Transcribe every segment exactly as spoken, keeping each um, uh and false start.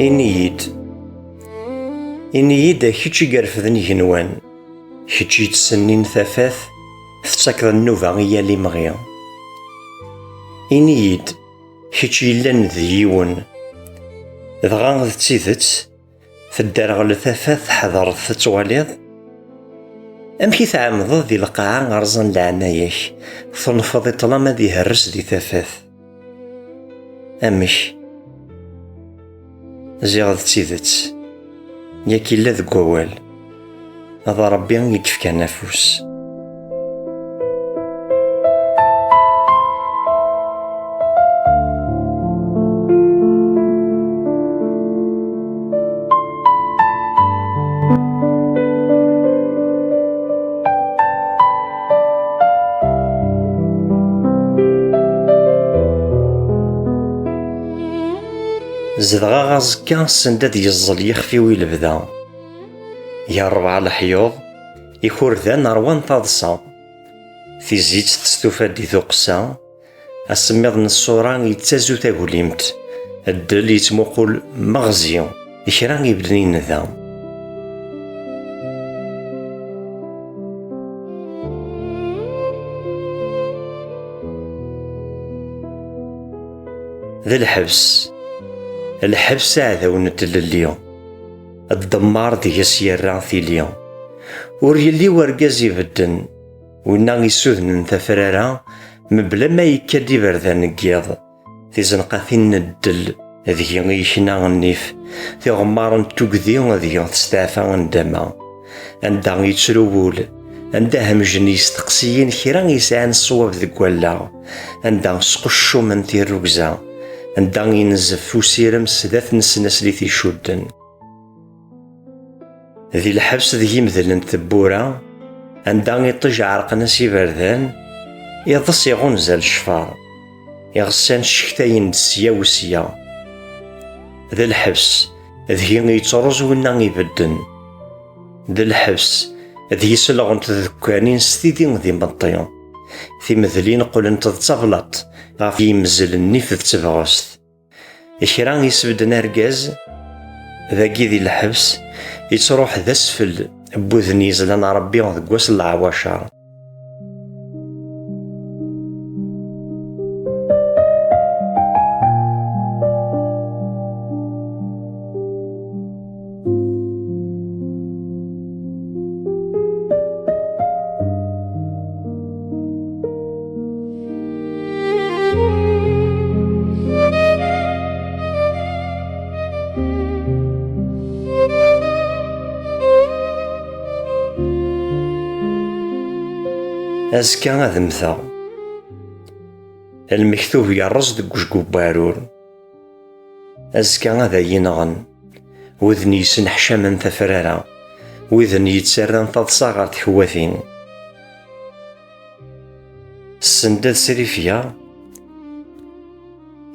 Ini-yi-d, ini-yi-d a kečč i irefden igenwan, kečč yettsennin tafat, tettakeḍ nnuba i yal imɣi. Ini-yi-d, kečč yellan d yiwen, dɣa d tidet, tedderɣel tafat, tḥedreḍ tettwaliḍ? Amek i tɛemmdeḍ di lqaɛa rẓan leɛnaya-k, tunfeḍ i ṭṭlam ad iherres di tafat? Amek? Ziɣ d tidet, yak illa deg wawal, d Ṛebbi i yefkan afus. Zedɣeɣ aẓekka send ad yeẓẓel yixef-iw i lebda. Gar rebɛa leḥyuḍ, ikurdan ṛwan taḍsa. Tizit testufa-d i tuqqsa, asemmiḍ n ṣṣura yettazu taglimt, ddel yettmuqul meɣzi, kra ibedden i nnda. D lḥebs, lḥebs aɛdaw n tlelli, ddemmar deg-s yerra tili. Ur yelli wergaz ibedden, winna isudnen tafrara, mebla ma yekka-d iberdan n yiḍ, tizenqatin n ddel, deg-i yekna nnif, tiɣemmar n tugdi deg-i testeɛfa ndama. Anda yettru wul, anda hemjen yisteqsiyen kra yesɛan ṣṣwab deg wallaɣ, anda sqeccumen tirrugza, anda inzef usirem sdat n snaslit icudden. Di lḥebs deg imedlen tewwura, anda iṭij ɛerqen-as iberdan, iḍes iɣunza lecfar, iɣessan ccektayen-d sya u sya. D lḥebs, deg-i yettruẓ winna ibedden. D lḥebs, deg-i selɣent tdekkanin s tidi d imeṭṭi. Timedlin qqlent d tablaṭ ɣef yimzel nnif d tebɣest. Kra isbedden argaz, dagi di lḥebs, yettruḥ d asfel n wudem yezlan Ṛebbi deg wass n leɛwacer. Azekka ad mmteɣ. Lmektub yerreẓ deg wejgu n uɛrur. Azekka ad iyi-nɣen widen yesneḥcamen tafrara, widen yettarran taḍsa ɣer tekwatin. Send ad srifgeɣ,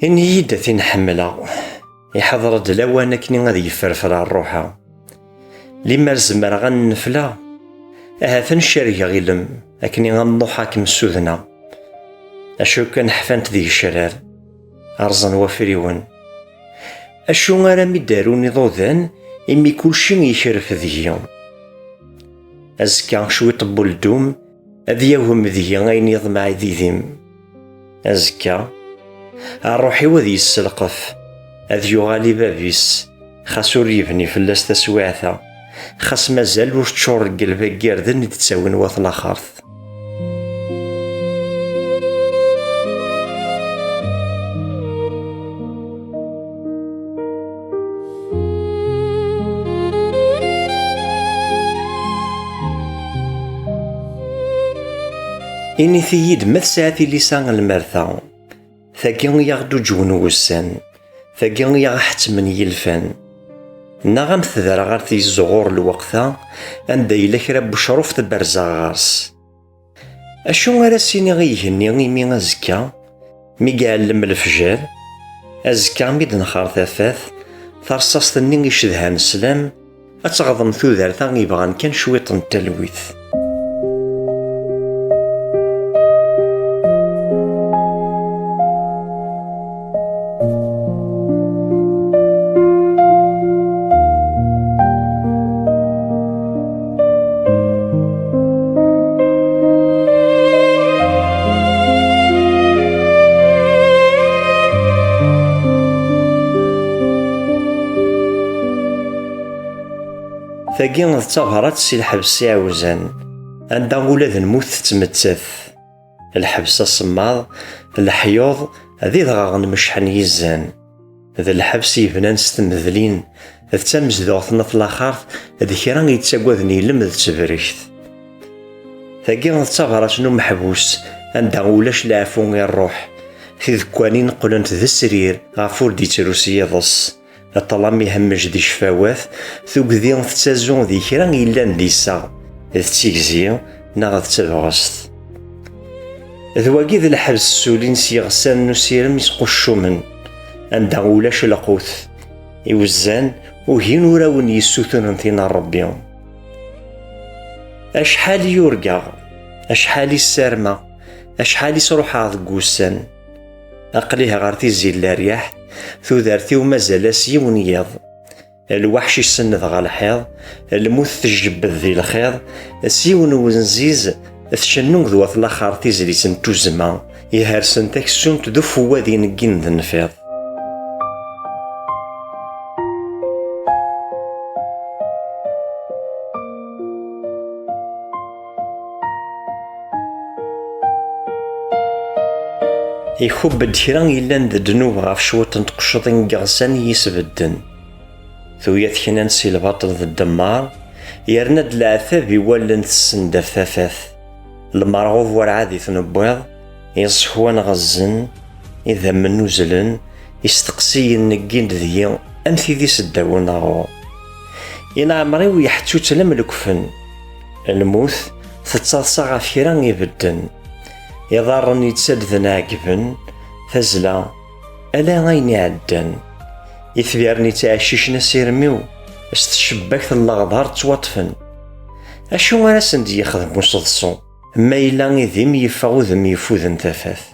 ini-yi-d a tin ḥemmleɣ. Iḥeḍer-d lawan akken ad yefferfer ṛṛuḥ-a. Limer zemreɣ ad nnefleɣ, ahat ad n-cergeɣ ilem akken ad nnuḥ ad kem-ssudneɣ. Acu kan ḥfant deg-i ccrar, rẓen wafriwen. Acu ara mi d-arun iḍudan imi kulci yekref deg-i? Azekka cwiṭ n uldum ad yagem deg-i ayen yeḍmeɛ d idim. Azekka, ṛṛuḥ-iw ad yesselqef, ad yuɣal i bab-is, xas ur yebni fell-as taswiɛt-a, xas mazal ur teččur deg lbagirden i d-ttawin wat laxert. Init-iyi-d ma tesɛa tilisa n lmerta, tagi i aɣ-d-uǧwen wussan, tagi i aɣ-ḥettmen yilfan, neɣ am tedra ɣer tizzuɣur lweqt-a, anda yella kra n wecruf tberzeɣ ɣer-s. Acu ara s-iniɣ i yigenni imi azekka, mi iɛellem lefjer? Azekka mi d-nexer tafat, tarṣaṣt-nni icedhan sslam, ad teɣḍem tudert-a yebɣan kan cwiṭ n talwit. Tagi d tabrat si lḥebs iɛewzan, anda ula d lmut tettmettat. Lḥebs asemmaḍ, leḥyuḍ, d idɣaɣen mecḥen yizzan. D lḥebs yebnan s tmedlin, d tamezduɣt n at laxert, d kra yettaggaden ilem d tebrekt. Tagi d tabrat n umeḥbus, anda ulac leɛfu i ṛṛuḥ. Tidekkanin qqlent d srir ɣef ur d-ittrus yiḍes. Ṭṭlam ihemmej di ccfawat, tugdi tettazu di kra yellan d iseɣ, d tigzi neɣ d tebɣest. D wagi d lḥebs ssulin s yiɣsan n usirem isquccumen, anda ulac lqut. Iwezzan ugin urawen yessuturen tin n Ṛebbi. Acḥal i urgaɣ, acḥal i ssarmeɣ, acḥal i sruḥeɣ deg wussan. Aql-iha ɣer tizi n leryaḥ, tudert-iw mazal-as yiwen yiḍ. Lweḥc isenned ɣer lḥiḍ, lmut tjebbed di lxiḍ, s yiwen wenziz tcennu d wat laxert tizlit n tuzzma, ihersen taksumt d ufewwad ineggin d nnfiḍ. Ikubb-d kra yellan d ddnub ɣef cwiṭ n tqecḍin n yiɣsan i yi-sbedden. Tuyat knan si lbaṭel d ddemmar, yerna-d leɛtab i wallen tessendaf tafat. Lmerɣub werɛad i t-newwiḍ, iẓekwan ɣezzen, idammen uzzlen, isteqsiyen neggin-d deg-i am tid iseddawen aɣur. Inɛemmer-iw yeḥttutel am lekfen. Lmut tettaḍsa ɣef kra ibedden. Iḍarren yettadden ɛeggben, tazzla ala ayen iɛeddan. Itbiren yettɛeccicen asirem-iw, s tcebbakt n leɣder ttwaṭṭfen. Acu ara sen-d-yexdem useḍsu, ma yella idim yeffeɣ udem yeffuden tafat?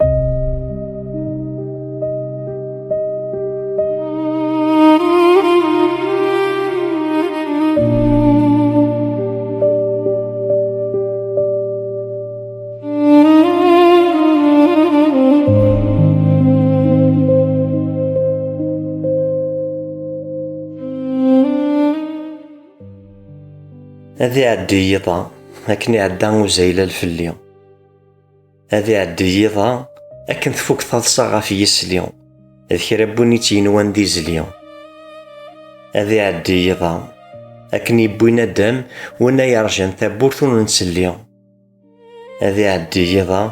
Ad iɛeddi yiḍ-a akken iɛedda uzaylal fell-i. Ad iɛeddi yiḍ-a akken tfuk taḍsa ɣef yisli, d kra n win i tt-yenwan d izli. Ad iɛeddi yiḍ-a akken yewwi nadam win ay yerjan tawwurt ur nettelli. Ad iɛeddi yiḍ-a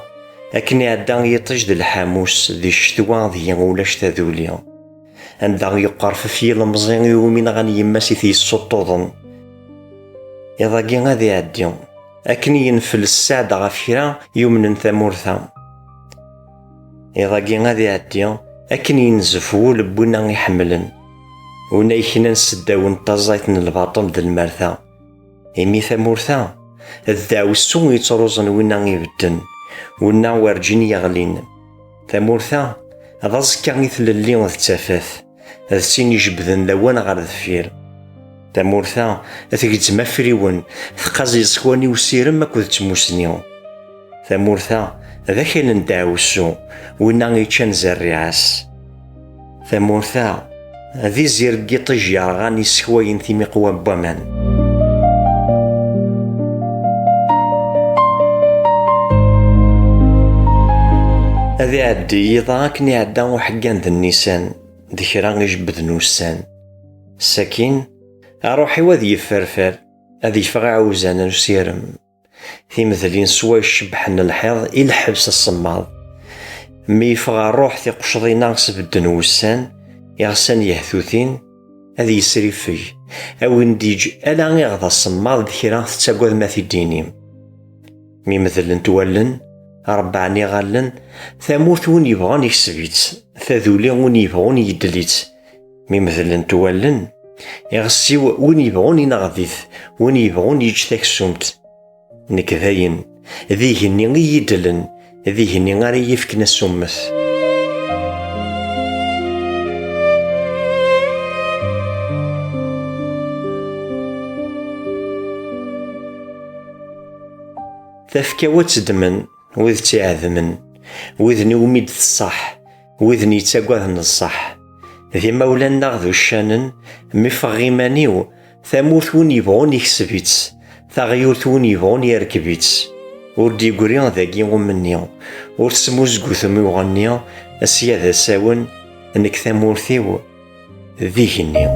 akken iɛedda yiṭij d lḥamus, di ccetwa deg-i ulac taduli, anda yeqqerfef yilemẓi iwumi nɣan yemma-s i t-yessuṭṭuḍen. Iḍ-agi ad iɛeddi akken yenfel sseɛd ɣef kra yumnen tamurt-a. Iḍ-agi ad iɛeddi akken yenzef wul n winna iḥemmlen, winna yeknan s ddaw n taẓayt n lbaṭel d lmerta. Imi tamurt-a d ddeɛwessu yettruẓen winna ibedden, winna werǧin yeɣlin. Tamurt-a d aẓekka i tlelli d tafat, d tin ijebbden lawan ɣer deffir. Tamurt-a tgezzem afriwen, teqqaz iẓekwan i usirem akked tmusni. Tamurt-a d akal n ddeɛwessu, winna yeččan zerriɛa-s. Tamurt-a d izir n yiṭij yerɣan isekwayen timiqwa n waman. Ad iɛeddi yiḍ-a akken iɛedda uḥeggan d nnisan, d kra ijebbden ussan. Sakin, aruḥ-iw ad yefferfer, ad yeffeɣ iɛewzan n usirem. Timedlin s way cebbḥen lḥiḍ i lḥebs asemmaḍ. Mi yeffeɣ ṛṛuḥ tiqecḍin-a sbedden wussan, iɣsan yehtutin, ad yesrifeg, a win d-yeǧǧ ala iɣed asemmaḍ d kra tettagad ma t-id-inim. Mi medlent wallen, rebɛen iɣallen, tamurt win yebɣun yekseb-itt, taduli win yebɣun yeddel-itt. Mi medlent wallen, iɣes-iw win yebɣun ineɣ-it, win yebɣun yeǧǧ taksumt. Nekk dayen, d igenni i yi-idlen, d igenni ara yi-yefken asummet. Tafekka-w ad tt-ddmen wid tt-iɛedmen, widen iwumi d-tṣaḥ, widen yettagaden ṣṣeḥ. D imawlan-nneɣ d uccanen, mi ffɣeɣ iman-iw, Tamurt win yebɣun ikseb-itt, taɣyult win yebɣun yerkeb-itt. Ur d-yeggri dagi umenni, ur tesmuzgutem i uɣenni, asya d asawen, nekk tamurt-iw d igenni.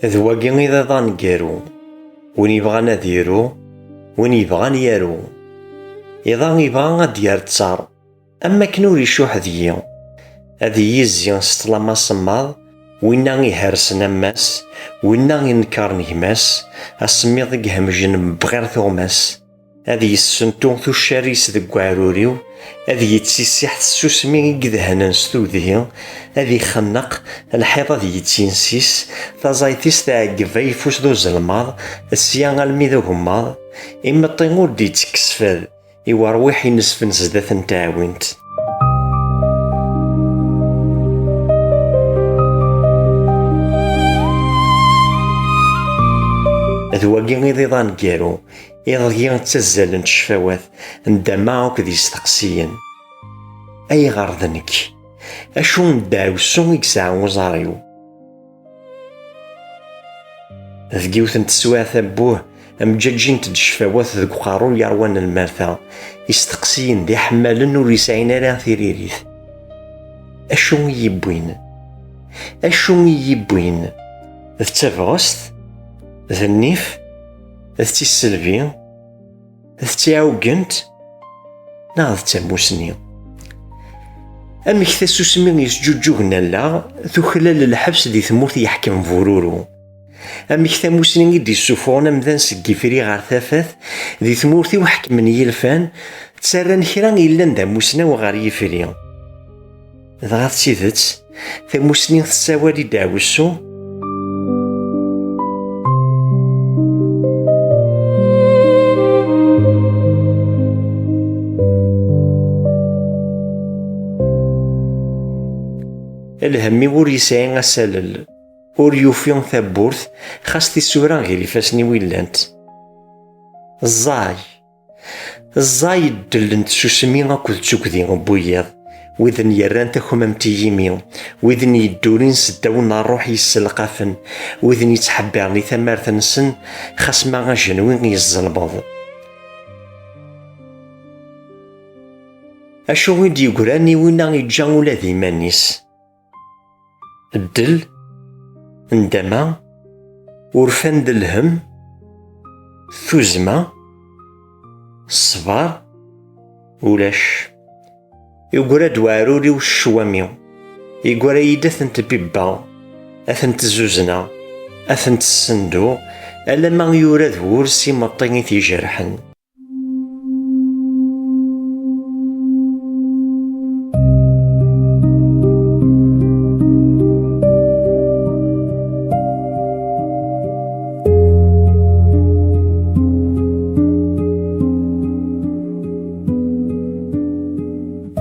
D wagi i d iḍ aneggaru. Win yebɣan ad iru, win yebɣan yaru. Iḍ-a yebɣa ad d-yerr ttar, am wakken ur icuḥ deg-i. Ad iyi-izzi s ṭṭlam asemmaḍ, winna ihersen ammas, winna inekren gma-s, asemmiḍ i ihemjen mebɣir tuɣmas. Ad yessentu tuccar-is deg uɛrur-iw, ad yettisiḥ tsusmi i idehnen s tudhi, ad ixenneq, lḥiḍ ad yettinsis, taẓayt-is tɛeggeb ayeffus d uzelmaḍ, sya almi d ugemmaḍ, imeṭṭi ur d-ittekkes fad, i werwiḥ inesfen zdat n teɛwint. D wagi i d iḍ aneggaru, iḍ-agi ttazzalent ccfawat, ndama akked yisteqsiyen. Ayɣer d nekk? Acu n ddeɛwessu i yesɛa uẓar-iw? Deg yiwet n teswiɛt abbuh, mǧaǧǧint-d ccfawat deg uqerru yerwan lmerta, isteqsiyen d iḥemmalen ur yesɛin ara tiririt. Acu i yi-wwin? Acu i yi-wwin? D tabɣest? D nnif? D tisselbi? D tiɛugent? Neɣ d tamusni? Amek tasusmi yesǧuǧǧugen allaɣ tuklal lḥebs di tmurt yeḥkem bururu? Amek tamusni i d-yessufuɣen amdan seg yifri ɣer tafat di tmurt-iw ḥekmen yilfan, ttarran kra yellan d amusnaw ɣer yifri? Dɣa d tidet, tamusni tessawal i ddeɛwessu? Lhemm-iw ur yesɛi asalel, ur yufi tawwurt, xas tisura gar ifassen-iw i llant. Ẓẓay! Ẓẓay ddel n tsusmi akked tugdi n wiyiḍ, widen yerran takmamt i yimi, widen yeddurin s ddaw n ṛṛuḥ yesselqafen, widen yettḥebbiren i tamart-nsen, xas ma ajenwi yezzelmeḍ. Acu i d-yeggran i winna iǧǧa ula d iman-is? Ddel, ndama, urfan d lhem, tuzzma, ṣṣber, ulac. Yeggra-d weɛrur-iw s ccwami, yeggra-yi-d ad tent-bibbeɣ, ad tent-zuzneɣ, ad tent-ssenduɣ, alamma yura d wur s imeṭṭi i t-ijerḥen.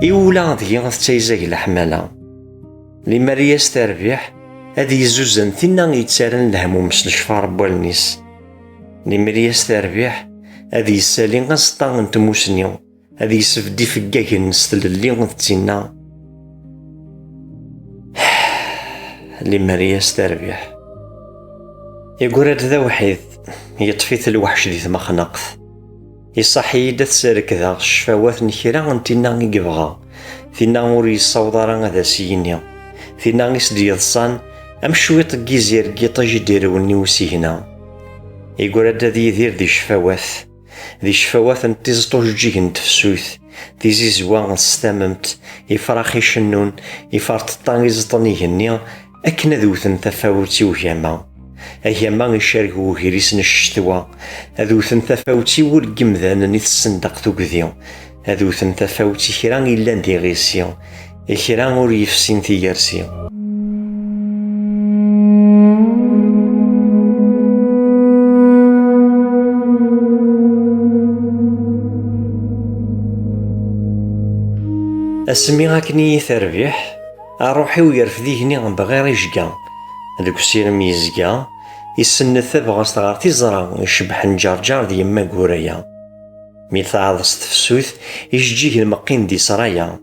I ula deg-i tettayzag leḥmala. Limer i as-terbiḥ, ad yezzuzen tinna yettarran lehmum s lecfar n wallen-is. Limer i as-terbiḥ, ad yessali aẓeṭṭa n tmusni, ad yesbedd ifeggagen s tlelli d tinna. Limer i as-terbiḥ. Yeggra-d d awḥid, yeṭṭef-it lweḥc di tmexneqt. Iṣaḥ-iyi-d ad t-srekdeɣ s ccfawat n kra n tinna i yebɣa, tinna ur yessaweḍ ara ad as-yini, tinna i s-d-yeḍṣan am cwiṭ n yizir n yiṭij i d-irewlen i usigna. Yeggra-d ad yidir di ccfawat, di ccfawat n tiẓeṭ ujeǧǧig n tefsut, tizizwa s tamemt, ifrax icennun, iferṭeṭṭa iẓeṭṭen igenni, akken ad wten tafawet i ugama. Agama icerreg wegris n ccetwa, ad wten tafawet i wul n yimdanen i tessendeq tugdi, ad wten tafawet i kra yellan d iɣisi, i kra ur yefsin tiyersi. Asmi akken i yi-terbiḥ, Ṛṛuḥ-iw yerfed igenni bɣir ijga. Deg usirem yezga, isennet tabɣest ɣer tiẓra icebbḥen Ǧerǧer d yemma Guraya. Mi taɛḍes tefsut, ijeǧǧigen meqqin di sraya.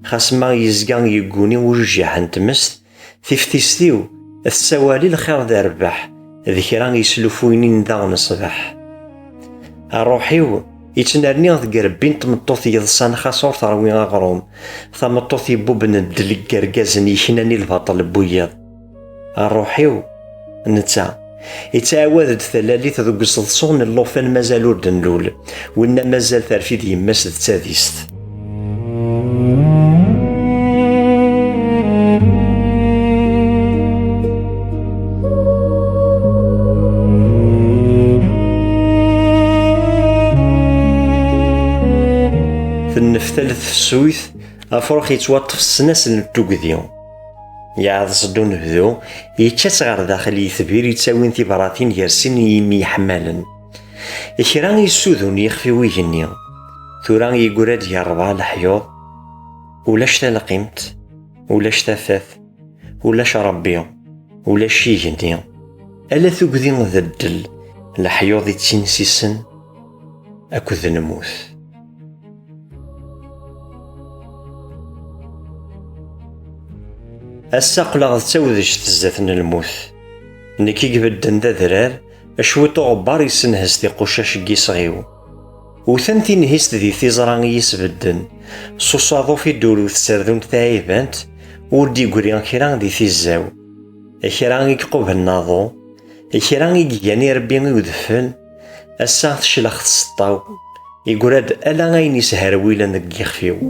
Xas ma yezga yegguni ujujiḥ n tmest, tiftist-iw tessawal i lxir d rrbeḥ, d kra yeslufuyen daɣen ṣṣbeḥ. Ṛṛuḥ-iw yettnerni deg rebbi n tmeṭṭut yeḍsan xas ur terwi aɣrum, tameṭṭut yebbuben ddel deg yergazen yeknan i lbaṭel n wiyiḍ. Ṛṛuḥ-iw, netta, yettɛawad-d talalit deg useḍsu n llufan mazal ur d-nlul, winna mazal terfid yemma-s d tadist. Tenneftal tefsut, afrux yettwaṭṭef s ssnasel n tugdi. Yeɛḍes-d unebdu, yečča-tt ɣer daxel yetbir yettawin tibratin gar sin n yimyeḥmalen. Kra yessudun yixef-iw igenni. Tura yeggra-d gar rebɛa leḥyuḍ. Ulac talqimt, ulac tafat, ulac Ṛebbi, ulac igenni. Ala tugdi d ddel, leḥyuḍ ittinsisen akked lmut. Ass-a aql-aɣ d tawdect zdat n lmut. Nekk i ibedden d adrar, cwiṭ uɣebbar yessenhez tiqucac n yiseɣ-iw. Wten tinhist di tiẓra i yi-sbedden, s usaḍuf i d-urut serdunt taɛibant, ur d-igri kra di tizzaw. Kra i iqublen aḍu, kra i igan irebbi i udfel, ass-a teclex tseṭṭa-w, iggra-d ala ayen yesherwilen deg yixef-iw.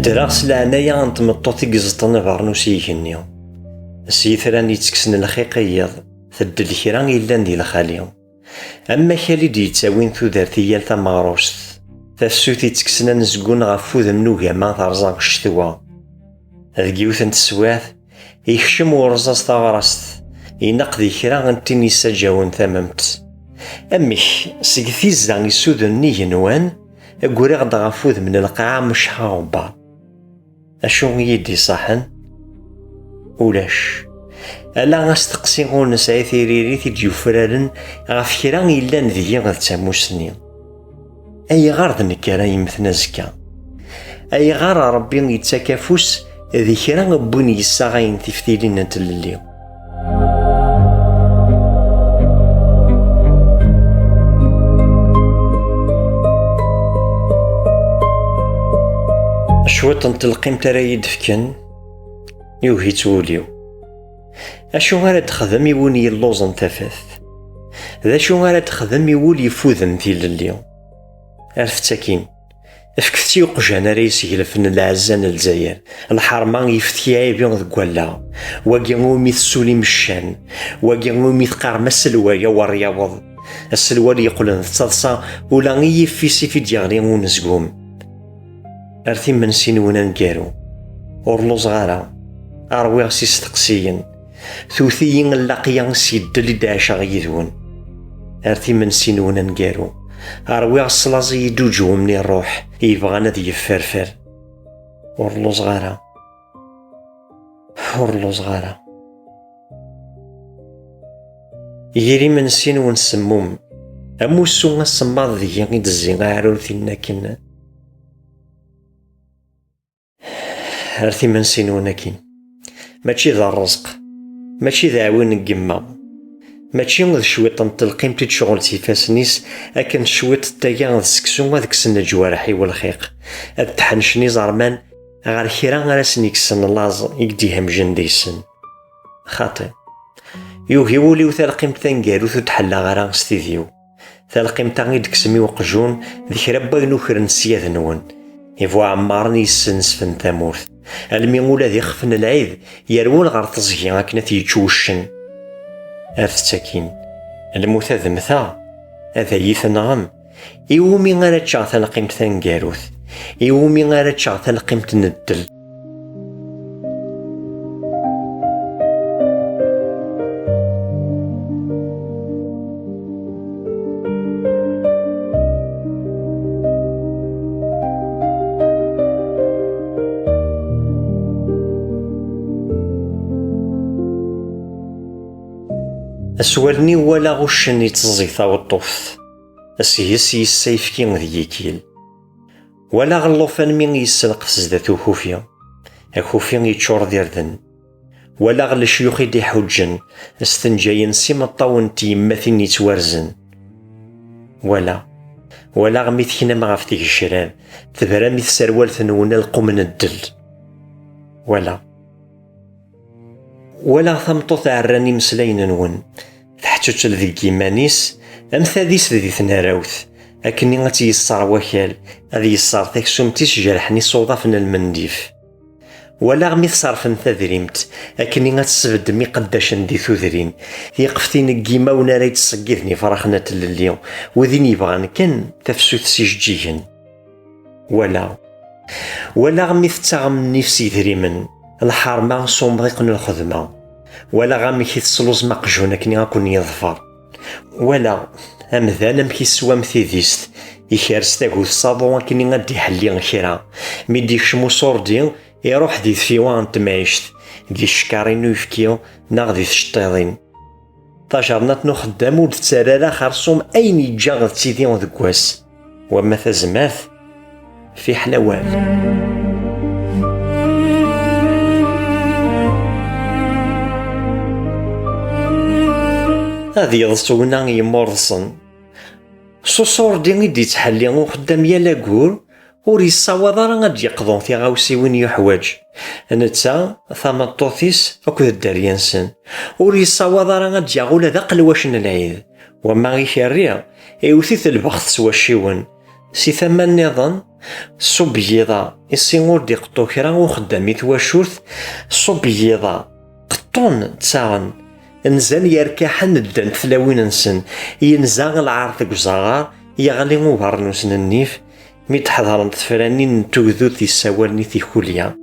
Ddreɣ s leɛnaya n tmeṭṭut i iẓeṭṭen abernus i igenni. S yitran yettekksen lxiq i yiḍ, teddel kra yellan di lxali. Am wakal i d-yettawin tudert i yal tameɣrust. Tafsut yettekksen anezgun ɣef wudem n ugama terẓa ccetwa. Deg yiwet n teswiɛt, yekcem urẓaz taɣrast, ineq di kra n tin yessaǧawen tamemt. Amek, seg tizza isudunen igenwan, ggriɣ-d ɣef wudem n lqaɛa mecḥeɣ aɣebbar. Acu i yi-d-iṣaḥen? Ulac. Ala asteqsi ur nesɛi tiririt i d-yufraren ɣef kra yellan deg-i d tamusni. Ayɣer d nekk ara yemmten azekka? Ayɣer Ṛebbi yettak afus di kra n win yessaɣayen tiftilin n tlelli? Cwiṭ n telqimt ara yi-d-fken, yugi-tt wul-iw. Acu ara d-texdem i win yelluẓen tafat? D acu ara d-texdem i wul yeffuden tilelli? Ar tettakin, fket-tt i uqjan ara yesgelfen lɛezza n Lezzayer. Lḥerma yefti ɛibi deg wallaɣ. Wagi umi tessulim ccan. Wagi umi teqqarem aselway a wer yaweḍ. Aselway yeqqlen d taḍsa ula i yifis i d-yeɣli unezgum. Ar timensi-nwen aneggaru. Ur lluẓeɣ ara. Rwiɣ s isteqsiyen. Tewwet-iyi llaqya s yeddel i d-ɛaceɣ yid-wen. Ar timensi-nwen aneggaru. Rwiɣ s laẓ i yi-d-uǧwem n ṛṛuḥ yebɣan ad yefferfer. Ur lluẓeɣ ara. Ur lluẓeɣ ara. Yir imensi-nwen semmum. Am ussu asemmaḍ deg-i i d-tezzi aɛrur tin akken. Ar timensi-nwen akkin. Mačči d rrezq, mačči d aɛwin n yemma, mačči d cwiṭ n telqimt i d-tecɣel s ifassen-is, akken cwiṭ n taga d seksu ad kksen leǧwareḥ-iw lxiq, ad d-ḥennecen iẓerman ɣer kra ara sen-ikksen laẓ i d-ihemjen deg-sen. Xaṭi. Yugi wul-iw talqimt taneggarut ur d-ḥellaɣ ara s tid-iw. Talqimt-a i d-tekksem i uqjun d kra n wayen ukren ssyad-nwen. ibuɛemmaren yessensfen tamurt, almi ula d ixef n lɛid yerwel ɣer teẓgi akken ad t-yečč wuccen. Ar tettakin, lmut ad mmteɣ, ad iyi-tenɣem, iwumi ara ččeɣ talqimt taneggarut? Iwumi ara ččeɣ talqimt n ddel? S wallen-iw walaɣ uccen yetteẓẓeg taweṭṭuft, seg-s yessa ayefki d yikil. Walaɣ llufan mi yesselqef sdat ukufi, akufi yeččur d irden. Walaɣ lecyux i d-iḥuǧǧen s tenǧa-ines imeṭṭawen n tyemmatin yettwarzen. Walaɣ, walaɣ mi teknam ɣef tgecrar, tebram i tserwalt-nwen alqum n ddel. Walaɣ, walaɣ tameṭṭut ɛerran imeslayen-nwen, teḥčučel deg yiman-is am tadist di tnarawt, akkenni ad tt-yesser wakal, ad yesser taksumt-is jerḥen isuḍaf n lmendif. Walaɣ mi tṣerfem tadrimt, akkenni ad tesbeddem iqeddacen di tudrin, tiqeftin n yimawen ara yettṣeggiden ifraxen n tlelli, wid i yebɣan kan tafsut s ijeǧǧigen. Walaɣ, walaɣ mi tettaɣem nnif s yidrimen, lḥerma s umḍiq n lxedma. Walaɣ amek i tesluẓem aqjun akken i ken-yeḍfer. Walaɣ amdan amek iswam tidist, ikres tagut s aḍu akken ad d-iḥelli kra. Mi d-ikcem uṣurdi, iruḥ di tfiwa n temɛict, di tcekkarin n uyefki neɣ di tceṭṭiḍin. Tajernaṭ n uxeddam ur d-ttarra ara xerṣum ayen yeǧǧa d tidi deg wass, wamma tazmert, fiḥel awal. Ad yeḍs wina yemmurḍsen. S uṣurdi i d-yettḥelli uxeddam yal aggur, ur yessawaḍ ara ad d-yeqḍu tiɣawsiwin yuḥwaǧ, netta, tameṭṭut-is akked dderya-nsen. Ur yessawaḍ ara ad d-yaɣ ula d aqelwac n lɛid, wamma ikerri, iwet-it lbext s wacciwen. Si tama nniḍen, ṣṣub n yiḍ-a, issi ur d-iqeṭṭu kra uxeddam i twacult, ṣṣub n yiḍ-a, qeṭṭun, ttaɣen. Nzan yerkaḥen ddant tlawin-nsen, yenza lɛar deg uzaɣar, yeɣli ubeṛnus n nnif, mi d-ḥeḍrent tefranin n tugdut yessawalen i tikulya.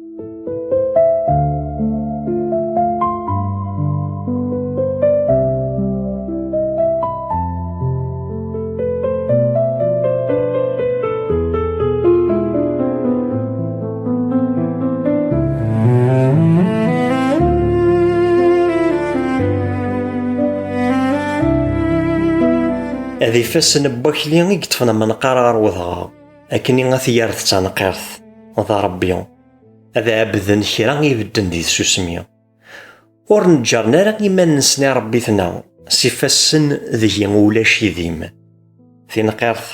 Ad ifassen n wakli i yeṭṭfen amenqar ɣer wedɣaɣ, akken i at-yerr d tanqirt, d Ṛebbi, ad ɛebden kra ibedden di tsusmi. Ur neǧǧren ara iman-nsen i Ṛebbi-tneɣ, s ifassen deg-i ulac idim. Tinqirt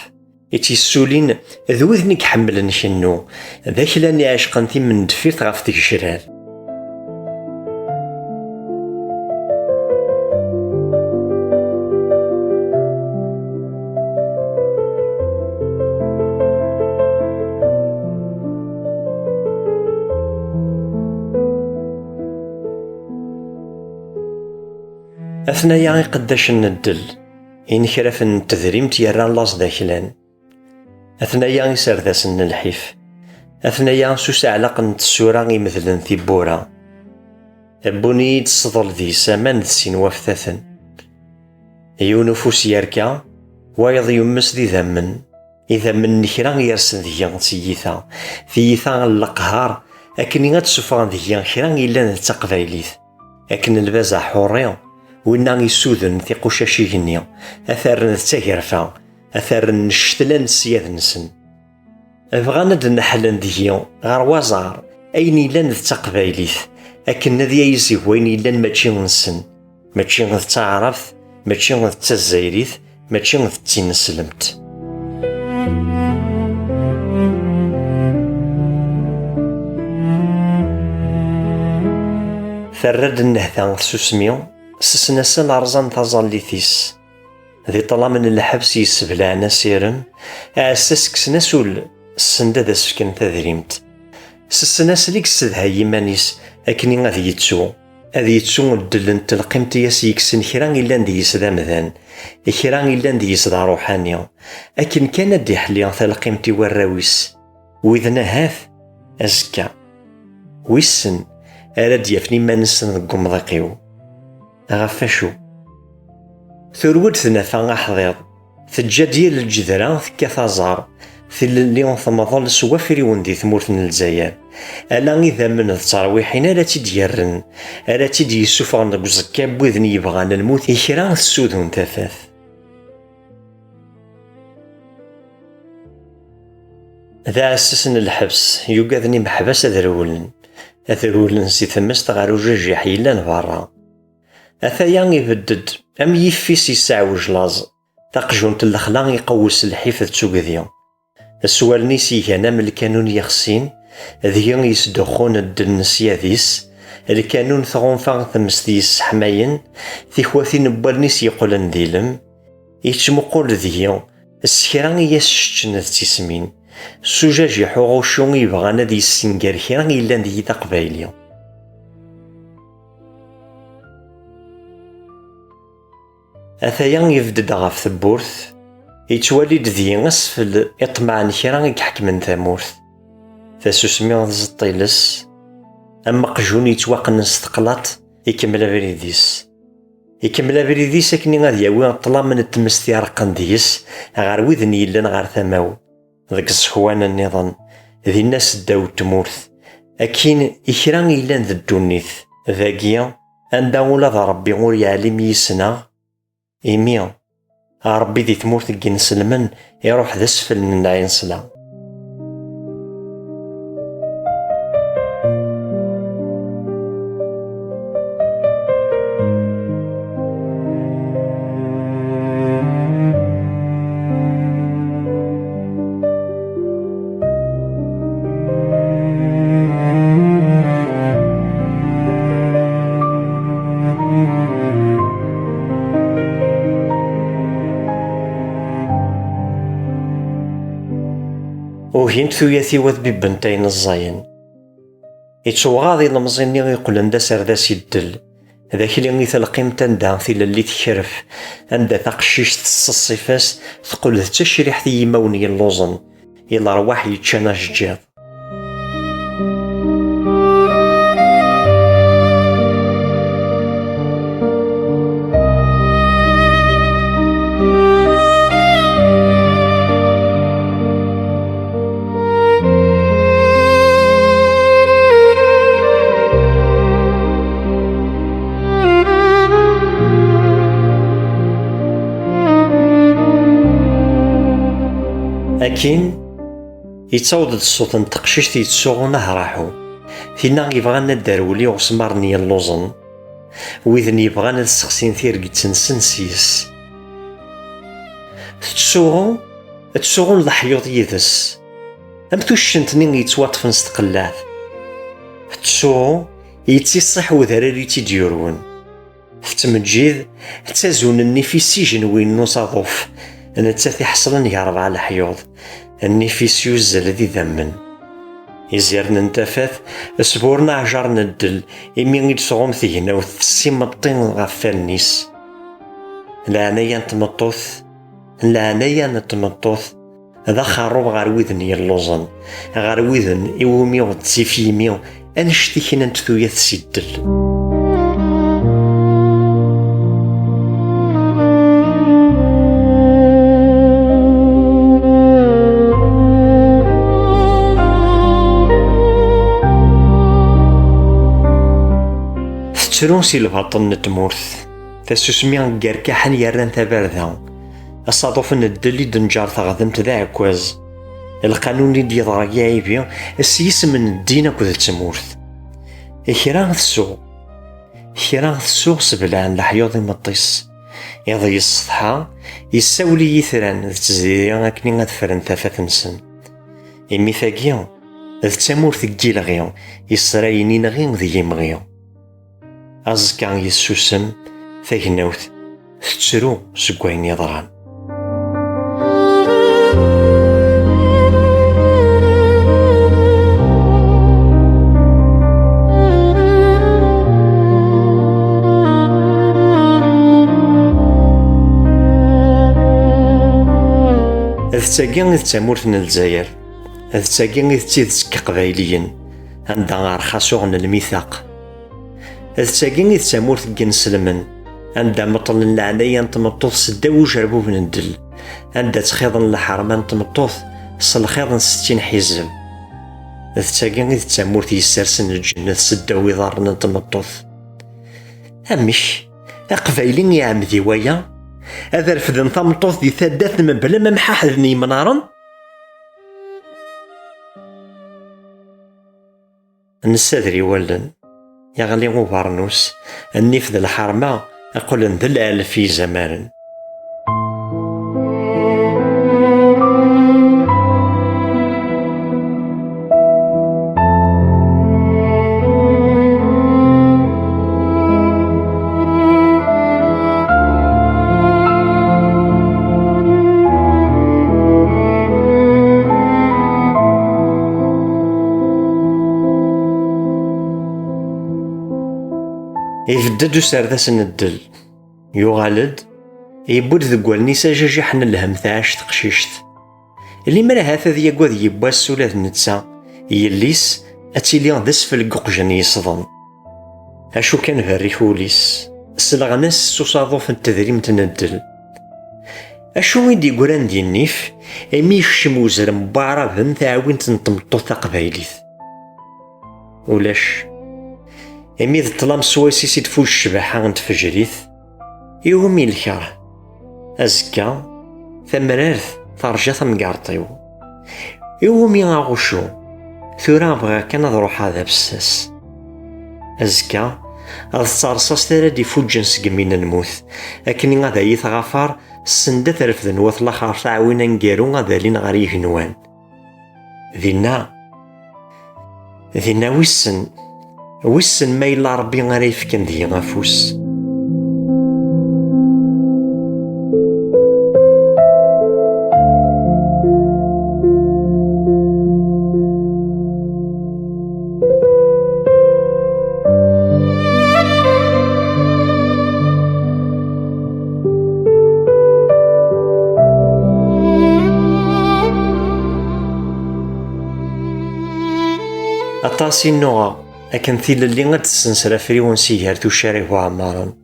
i tt-yessulin d widen i iḥemmlen kennu, d aklan iɛecqen timendeffirt ɣef tgecrar. Atnaya iqeddacen n ddel, inekrafen n tedrimt yerran laẓ d aklan. Atnaya iserdasen n lḥif. Atnaya s useɛlaq n tsura imedlen tibbura. Wwin-iyi-d sḍel deg-s aman d sin waftaten. Yiwen ufus yerka, wayeḍ yummes d idammen. Idammen n kra yersen deg-i d tiyita. Tiyita n leqher, akken ad d-suffɣen deg-i kra yellan d taqbaylit. Akken lbaz aḥurri, winna isuden tiqucac igenni, ad t-rren d tagerfa, ad t-rren ccetla n ssyad-nsen. Bɣan ad d-neḥlen deg-i ɣer waẓar ayen yellan d taqbaylit, akken ad yayzeg wayen yellan mačči nsen, mačči d taɛrabt, mačči d tazzayrit, mačči d tineslemt. Terra-d nnehta tsusmi, ssnen-as rẓan taẓallit-is. Di ṭṭlam n lḥebs yesseblaɛen asirem, aɛessas kksen-as ul, Send ad as-fken tadrimt. S ssnasel i yessedhay iman-is akken ad yettu, ad yettu ddel n telqimt i as-yekksen kra illan deg-s d amdan, kra illan deg-s d aṛuḥani, akken kan ad d-iḥli talqimt i warraw-is, widen ahat azekka, wissen, ara d-yafen iman-nsen deg umḍiq-iw. Ɣef wacu? Turew-d tnafa aḥdiḍ, teǧǧa-d yir lǧedra tekkat aẓar, tilelli temḍel s wafriwen di tmurt n Lezzayer. Ala idammen d terwiḥin ara tt-id-yerren, ara tt-id-yessufɣen deg uẓekka n widen yebɣan lmut i kra tessudun tafat. D aɛessas n lḥebs, yugaden imeḥbas ad rewlen, ad rewlen si tmest ɣer ujajiḥ yellan berra. Ataya ibedd-d am yifis yesseɛwej laẓ, taqjunt n lexla iqewwes lḥif d tugdi. S wallen-is igan am lkanun yexsin, deg-i yesduxxun ddel n syad-is, lkanun tɣunfa tmest yesseḥmayen, tikwatin n wallen-is yeqqlen d ilem, yettmuqul deg-i s kra i as-ceččen d tismin, s ujajiḥ uɣuccu i yebɣan ad yessenger kra yellan deg-i d aqbayli. Ataya ibedd-d ɣef tewwurt, yettwali-d deg-i asfel iṭmeɛ n kra i iḥekmen tamurt. Tasusmi tzeṭṭ iles, am aqjun yettwaqqnen s teqlaṭ, ikemmel abrid-is. Ikemmel abrid-is akken ad yawi ṭṭlam n tmest ireqqen deg-s ɣer widen yellan ɣer tama-w, deg iẓekwan nniḍen, dinna seddaw n tmurt, akkin i kra yellan d ddunit, dagi, anda ula d Ṛebbi ur yeɛlim yis-neɣ, imi Ṛebbi di tmurt n yinselmen iṛuḥ d asfel n lɛinsla. Ugint tuyat-iw ad bibbent ayen ẓẓayen. Ittewɣaḍ ilemẓi-nni iqqlen d aserdas i ddel, d akli i telqimt anda tilelli tekref, anda taqcict tesseṣṣif-as, teqqel d tacriḥt i yimawen yelluẓen, i lerwaḥ yeččan ajeǧǧiḍ. Akin, yettaweḍ-d ṣṣut n teqcict yettsuɣun ahraḥu, tinna yebɣan ad d-terwel i uɣesmar n yelluẓen, widen yebɣan ad ssexsin tirget-nsen s-yes. Tettsuɣu, ttsuɣun leḥyuḍ yid-s, am tuccent-nni yettwaṭṭfen s tqellaɛt. Tettsuɣu, yettiṣṣiḥ udrar i tt-id-yurwen. Tettmeǧǧid, tettazun nnif-is s ijenwiyen n usaḍuf, nettat iḥeṣlen gar rebɛa leḥyuḍ, nnif-is yuzzel d idammen. Izirn n tafat sburren aɛjar n ddel, imi i d-tɣum tegnawt tessimeṭṭi ɣef wallen-is. Leɛnaya n tmeṭṭut, leɛnaya n tmeṭṭut, d axerrub ɣer widen yelluẓen, ɣer widen iwumi ur d-tif yimi annect i knant tuyat si ddel. Tettru si lbaṭel n tmurt. Tasusmi n yerkaḥen yerran tabarda. Asaḍuf n ddel i d-neǧǧer teɣdemt d aɛekkaz. Lqanun i d-yeḍra yiɛibi s yisem n ddin akked tmurt. Kra tsuɣ. Kra tsuɣ seblaɛen leḥyuḍ imeṭṭi-s. Iḍ yessetḥa, yessawel i yitran d tezriri akken ad ffren tafat-nsen. Imi tagi, d tamurt n yilɣi, yesrayen inɣi d yimɣi. Aẓekka yessusem, tagnawt tettru seg wayen yeḍran. D tagi i d tamurt n Lezzayer. D tagi i d tidet n Iqbayliyen, anda rxas uɣen lmitaq. D tagi i d tamurt n yinselmen, anda meṭṭlen leɛnaya n tmeṭṭut seddaw ujerbub n ddel, anda ttxiḍen lḥerma n tmeṭṭut s lxiḍ n settin ḥizeb. D tagi i d tamurt yessersen lǧennet seddaw iḍarren n tmeṭṭut. Amek? Aqbayli iɛemmed i waya? Ad refden tameṭṭut di taddart mebla ma mḥaḥden yemnaren? Nessader i wallen, yeɣli ubernus, nnif d lḥerma qqlen d lɛelf izamaren. Ibedd-d userdas n ddel, yuɣal-d, yewwi-d deg wallen-is ajajiḥ n lhemm tɛac teqcict. Limer ahat ad yagad yiwwas ula d netta, yelli-s ad tili d asfel deg uqjan yesḍen. Acu kan berrik wul-is, sleɣen-as s usaḍuf n tedrimt n ddel. Acu i d-yeggran di nnif imi yekcem uzrem n waɛraben taɛwint n tmeṭṭut taqbaylit? Ulac. Imi d ṭṭlam swayes i s-id-tfuǧ ccbaḥa n tfejrit, iwumi lkeṛh? Azekka, tamrart terǧa tamgerṭ-iw. Iwumi aɣuccu? Tura bɣiɣ kan ad ruḥeɣ d abessas. Azekka, ad tt-terṣaṣt ara d-ifuǧǧen seg imi n lmut, akken ad iyi-tɣafar send ad refden wat laxert aɛwin aneggaru ad alin ɣer yigenwan. Dinna, dinna wissen, wissen ma yella Ṛebbi ara yefken deg-i afus. Aṭas i nnuɣeɣ akken tilelli ad d-tessens afriwen si gar tuccar iɛemmaren.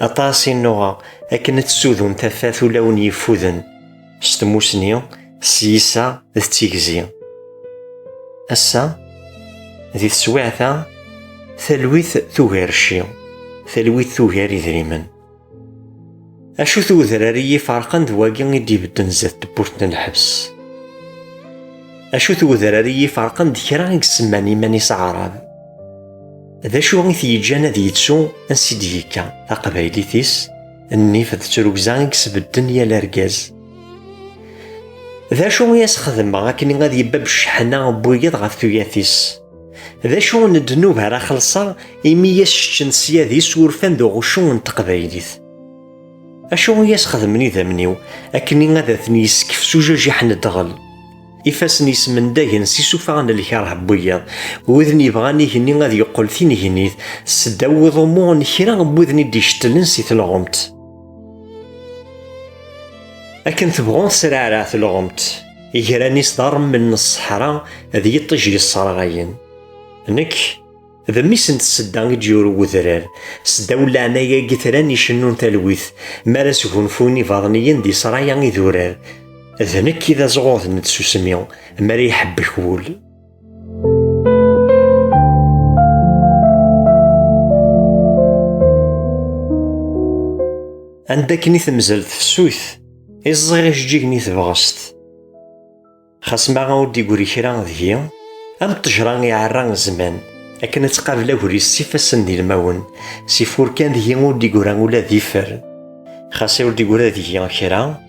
Aṭas i nnuɣeɣ akken ad tessudun tafat ulawen yeffuden s tmusni, s yiseɛ d tigzi. Ass-a, di teswiɛt-a, talwit tugar cci, talwit tugar idrimen. Acu-t wedrar i yi-ferqen d wagi i d-ibedden zdat tewwurt n lḥebs? Acu-t wedrar i yi-ferqen d kra i isemman iman-is aɛrab? D acu i t-yeǧǧan ad yettu ansi d-yekka taqbaylit-is? Nnif d trugza i yesbedden yal argaz. D acu i as-xedmeɣ akken ad yebbab cceḥna n wiyaḍ ɣef tuyat-is? D acu n ddnub ara xellṣeɣ imi i as-ččen syad-is urfan d uɣuccu n teqbaylit? Acu i as-xedmen idammen-iw akken ad ten-yeskef s ujajiḥ n ddɣel? Ifassen-is mendagen s isufaɣen n lkerh n wiyaḍ, widen yebɣan igenni ad yeqqel tinegnit seddaw uḍummu n kra n widen i d-icettlen si telɣumt. Akken tebɣu tesreɛreɛ telɣumt, igran-is d aremmel n ṣṣeḥra d yiṭij yesserɣayen. Nekk, d mmi-s n tsedda i d-yurew wedrar, seddaw n leɛnaya n yitran icennun talwit, mi ara sgunfun ibaḍniyen di sraya idurar. D nekk i d azɣud n tsusmi, mi ara iḥebbek wul. Anda akken i temzel tefsut, i ẓẓiɣ ijeǧǧigen i tebɣest. Xas ma ur d-igri kra deg-i, am ṭṭejra iɛerra zzman, akken ad tqabel agris s ifassen d ilmawen, s ifurkan deg-i ur d-igra ula d ifer. Xas ur d-igra deg-i kra,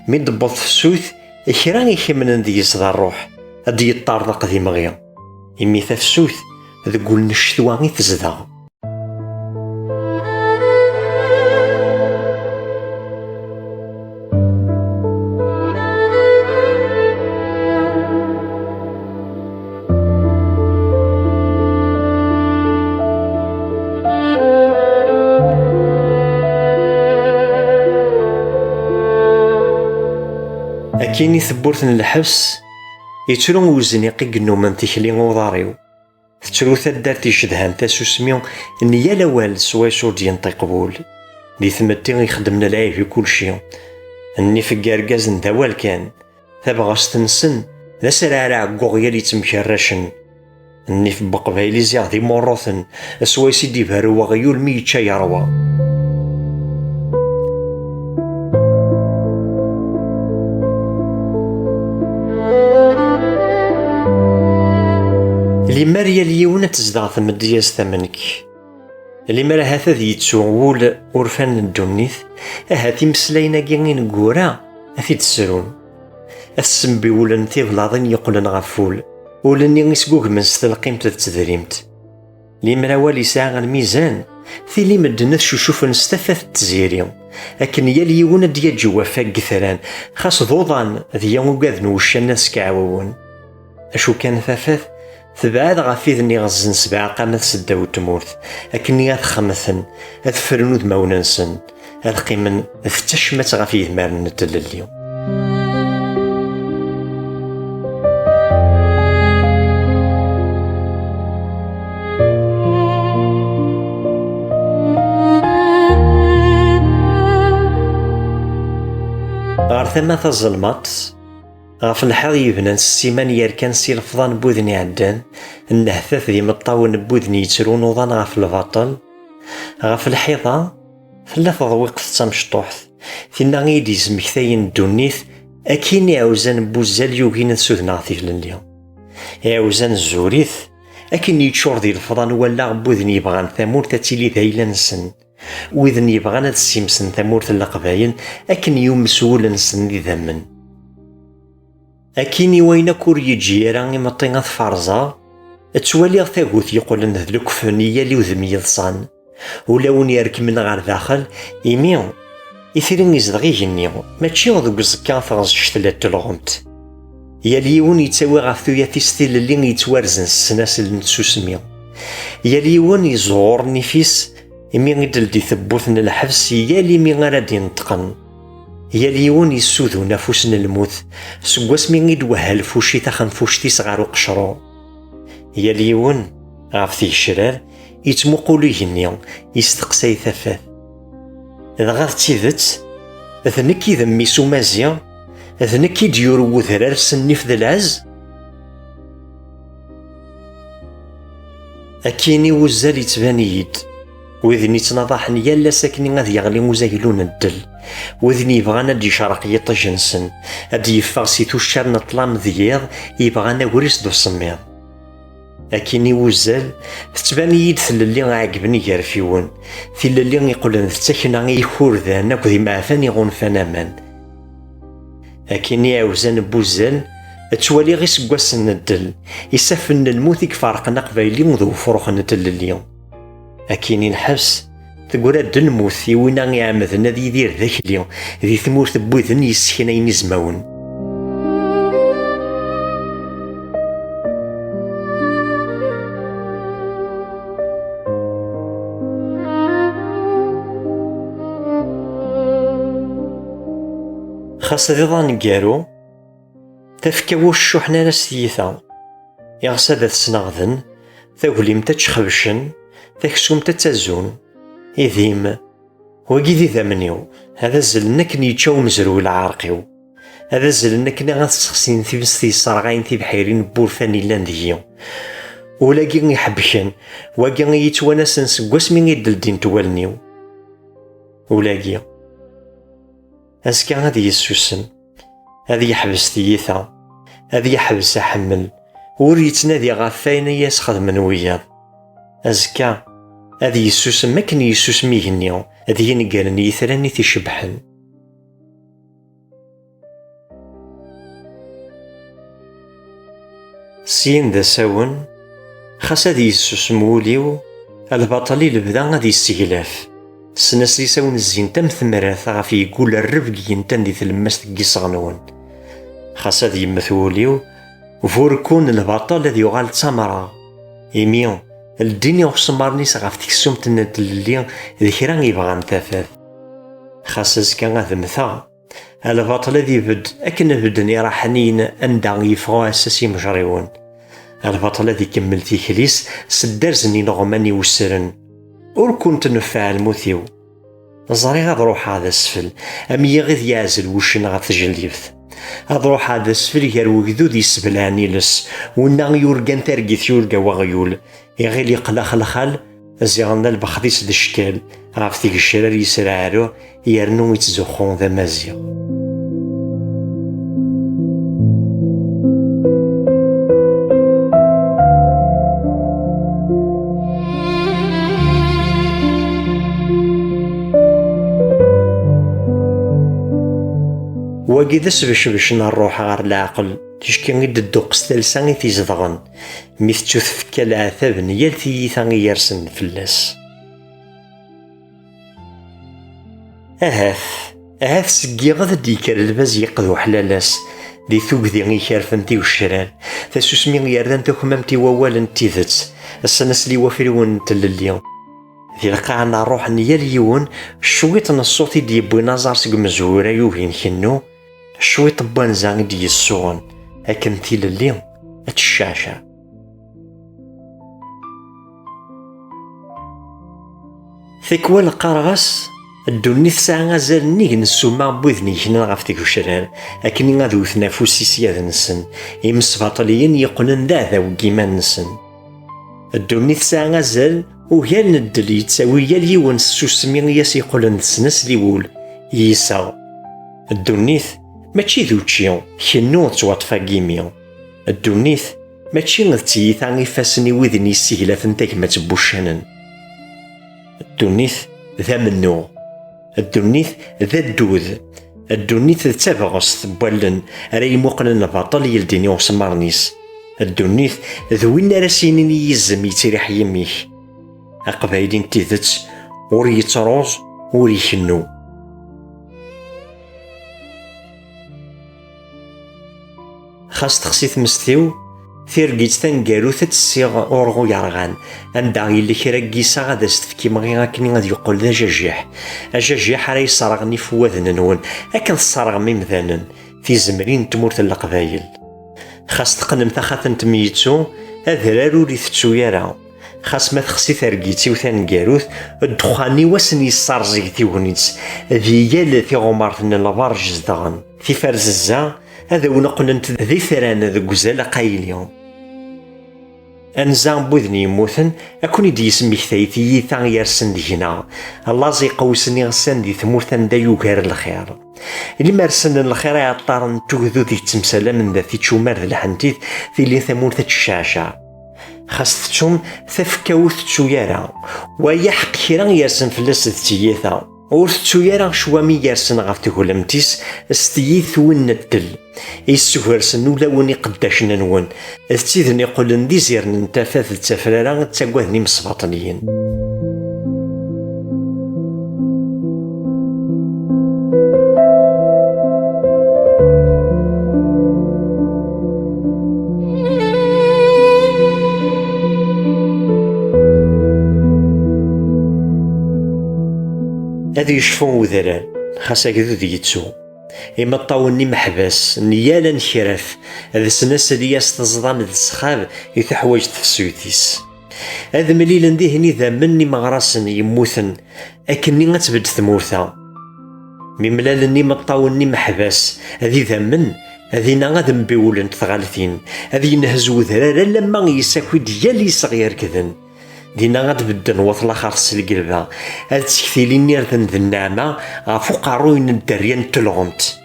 mi d-tewweḍ tefsut, kra ikemnen deg-s d ṛṛuḥ, ad d-yeṭṭerḍeq d imɣi. Imi tafsut, deg wul n ccetwa i tezdeɣ. Kini tewwurt n lḥebs, yettru uzniq i yennumen tikli uḍar-iw. Tettru taddart icedhan tasusmi n yal awal swayes ur d-yenṭiq wul. Di tmetti ixeddmen lɛib i kulci. Nnif n yergazen d awal kan. Tabɣest-nsen d asraɛraɛ n uɣyal yettemkerracen. Nnif n Weqbayli ziɣ d imurruten, swayes i d-iberru weɣyul mi yečča yerwa. Limer yal yiwen ad tezdeɣ tmedyazt am nekk. Limer ahat ad yettu wul urfan n ddunit, ahat imeslayen-agi ineggura ad t-id-srun. Ad ssembiwlen tiblaḍin yeqqlen ɣef wul, ul-nni isgugmen s telqimt d tedrimt. Limer awal yesɛa lmizan, tili medden ad cucufen s tafat n tziri, akken yal yiwen ad d-yaǧew afag n yetran, xas d uḍan d ya ugaden wuccanen ad skeɛwuwen. Acu kan tafat, tebɛed ɣef widen iɣezzan sebɛa qamat seddaw n tmurt, akken ad xemten, ad ffren udmawen-nsen, ad qqimen d tacmat ɣef yidmaren n tlelli. Ɣer tama tazelmaḍt, ɣef lḥiḍ yebnan s ssiman yerkan si lefḍa n wuden iɛeddan, nnehtat d imeṭṭawen n wuden yettrun uḍan ɣef lbaṭel. Ɣef lḥiḍ-a, tella teḍwiqt d tamecṭuḥt, tinna i yi-d-yesmektayen ddunit, akkin iɛuzan n wuzzal yugin ad sudneɣ tilelli. Iɛuzan zzurit, akken yeččur di lefḍa n wallaɣ n wuden yebɣan tamurt ad tili d ayla-nsen, widen yebɣan ad ssimsen tamurt n Leqbayel akken yumes wul-nsen d idammen. Akkin i wayen akk ur yeǧǧi ara imeṭṭi ad t-ferẓeɣ, ttwaliɣ tagut yeqqlen d lekfen i yal udem yeḍsan, ulawen yerkmen ɣer daxel, imi itri izdeɣ igenni, mačči deg uẓekka teɣzect la telɣumt. Yal yiwen yettawi ɣef tuyat-is tilelli yettwarzen s ssnasel n tsusmi. Yal yiwen yeẓɣur nnif-is imi i d-teldi tewwurt n lḥebs yal imi ara d-ineṭqen. Yal yiwen yessudun afus n lmut seg wasmi i d-wehha lfuci taxenfuct-is ɣer uqecru. Yal yiwen, ɣef tgecrar, yettmuqul igenni, yesteqsay tafat. Dɣa d tidet, d nekk i d mmi-s umaziɣ, d nekk i d-yurew udrar s nnif d lɛezz? Akkin i wuzzal yettban-iyi-d, widen yettnaḍaḥen yal ass akken ad yeɣli uzaglu n ddel, widen yebɣan ad d-yecreq yiṭij-nsen, ad d-yeffeɣ si tuccar n ṭṭlam d yiḍ yebɣan agris d usemmiḍ. Akkin i wuzzal, tettban-iyi-d tlelli ɛeggben igerfiwen, tilelli iqqlen d takna i yikurdan akked imeɛfan iɣunfan aman. Akkin i iɛewzan n wuzzal, ttwaliɣ iseggasen n ddel, isaffen n lmut i iferqen aqbayli d ufrux n tlelli. Akkin i lḥebs, teggra-d lmut i winna iɛemmden ad yidir d akli di tmurt n widen yesseknayen izmawen. Xas d iḍ aneggaru, tafekka ur ccuḥen ara s tyita, iɣes ad t-sneɣden, taglimt ad tt-xebcen, taksumt ad tt-azun. Idim, wagi d idammen-iw, ad azlen akken yečča umezruy lɛerq-iw. Ad azlen akken ad ssexsin times yesserɣayen tibḥirin n wurfan yellan deg-i. Ulagi iḥebken, wagi i yi-ttwanasen seg wasmi i d-ldint wallen-iw. Ulagi. Azekka ad yessusem, ad yeḥbes tiyita, ad yeḥbes aḥemmel, ur yettnadi ɣef wayen i as-xedmen wiyaḍ. Azekka ad yessusem akken yessusem igenni d yingalen n yitran i t-icebḥen. Syin d asawen, xas ad yessusem wul-iw, lbaṭel i lebda ad yesseglaf. Ssnas-is awen zzint am temrat ɣef yeggul rrebg yentan di tlemmast n yiseɣ-nwen. Xas ad yemmet wul-iw, burkun lbaṭel ad yuɣal d tamra, imi ldin iɣesmaren-is ɣef teksumt n tlelli d kra yebɣan tafat. Xas azekka ad mmteɣ, Lbaṭel ad ibedd akken bedden iraḥaniyen anda yeffeɣ uɛessas imejriwen. Lbaṭel ad ikemmel tikli-s s dderz n ineɣman iwessren. Ur kent-neffeɛ lmut-iw. Ẓriɣ ad ruḥeɣ d asfel, am yiɣid yeɛzel wuccen ɣef tjellibt. Ad ruḥeɣ d asfel gar wegdud yesseblaɛen iles, winna yurgan targit yurga weɣyul, iɣil yeqlex lxal, ziɣen d lbexd-is d cckal, ɣef tgecrar yesreɛruɛ, yernu ittzuxxu d amaziɣ. Wagi d asbecbec n ṛṛuḥ ɣer leɛqel, ticki i d-tedduqqes talsa i t-izedɣen, mi tettu tfekka leɛtab n yal tiyita i yersen fell-as. Ahat, ahat seg yiɣed d-yekker lbaz yeqqed uḥlalas, di tugdi ikerfen tigecrar, tasusmi yerran takmamt i wawal n tidet, ssens-as liwafriwen n tlelli. Di lqaɛa n ṛṛuḥ n yal yiwen, cwiṭ n ṣṣut i d-yewwin aẓar seg umezwura yugi nkennu, cwiṭ n wanza i d-yessuɣen akken tilelli ad tecceɛceɛ. Tikwal qqareɣ-as, ddunit tesɛa azal nnig n ssuma n widen yeknan ɣef tgecrar, akken ad wten afus i syad-nsen, imesbaṭliyen yeqqnen d aɛdaw n yiman-nsen. Ddunit tesɛa azal ugar n ddel yettawi yal yiwen s tsusmi i as-yeqqlen d snasel i wul, i yiseɣ. Ddunit mačči d učči, kennu tettwaṭṭef agimi. Ddunit mačči d tiyita ifassen i widen yesseglafen tagmat n wuccanen. Ddunit d amennuɣ. Ddunit d addud. Ddunit d tabɣest n wallen ara imuqlen lbaṭel yeldin i usemmaṛen-is. Ddunit d win ara s-yinin i yizem yettriḥ yimi-k. Aqbayli n tidet ur yettruẓ, ur ikennu. Xas texsi tmest-iw, tirgit taneggarut ad tt-ssiɣ urɣu yerɣan, anda yella kra n yiseɣ ad as-tefk imɣi akken ad yeqqel d ajajiḥ, ajajiḥ ara yesserɣen ifewwaden-nwen akken tesserɣem imdanen, tizemrin n tmurt n Leqbayel. Xas teqqnem taxatemt n yettu, adrar ur itettu ara. Xas ma texsi targit-iw taneggarut, ddexxan-iw ad sen-yesserẓeg tignit, di yal tiɣumert n lberǧ zedɣen. Tiferzezza ad awen-qqnent d itran deg uzal aqayli. Anza n widen yemmuten, ad ken-id-yesmektay tiyita yersen deg-neɣ, laẓ iqewsen iɣsan di tmurt anda yugar lxir. Ilimer ssnen lxir iɛeṭṭaren n tugdud yettemsalamen d at ičumar d lḥentit, tili tamurt ad tecceɛceɛ. Xas tettum tafekka ur tettu ara, wa yaḥeq kra yersen fell-as d tiyita. Ur tettu ara ccwami yersen ɣef teglemt-is s tiyitwin n ddel, issugersen ulawen iqeddacen-nwen, d tiden iqullen d izirn n tafat d tafrara ttaggaden imesbaṭliyen. Ad yecfu udrar, xas agdud yettu. Imeṭṭawen n imeḥbas n yal anekraf d snasel i as-teẓḍam d ssxab i tuḥwaǧ tefsut-is. Ad mlilen dihin idammen n imeɣrasen yemmuten, akkenni ad tbedd tmurt-a. Mi mlalen imeṭṭawen n imeḥbas d idammen, dinna ad mbiwlent tɣaltin, ad yenhez udrar alamma yessaki-d yal iseɣ irekden. Dinna ad bedden watlaxert s lgelba, ad ttektilin irden d nneɛma ɣef uqerruy n dderya n telɣemt.